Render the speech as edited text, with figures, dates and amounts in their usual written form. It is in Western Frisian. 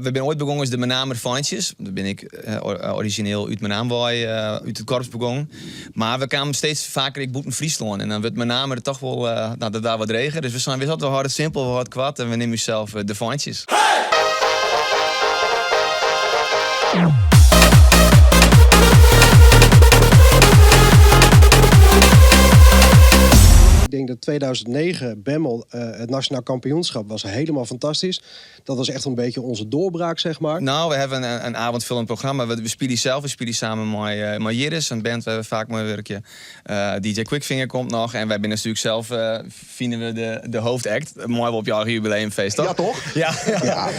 We binne oait begûn as de Menamer Feintsjes. Dêr bin ik orizjineel út Menaam wei út it korps begûn. Mar we kamen steeds faker ek bûten Fryslân en dan wurdt Menamer toch wol, no, dat waard wat dreger. Dus we seinen, witst wat, we hâlde it simpel, we hâlde it koart en we neame ússels de Feintsjes. Ik denk dat 2009 Bemmel het nationaal kampioenschap was helemaal fantastisch. Dat was echt een beetje onze doorbraak, zeg maar. Nou, we hebben een avondvullend programma. We spylje sels, we spylje samen mei Jiris, in band wêr't we faak mei wurkje. DJ Quickfinger komt noch en wy binne natuerlik sels, fine we, de hoofdact. Moai wol op je eigen jubileumfeest, toch? Ja, toch? Ja. Ja.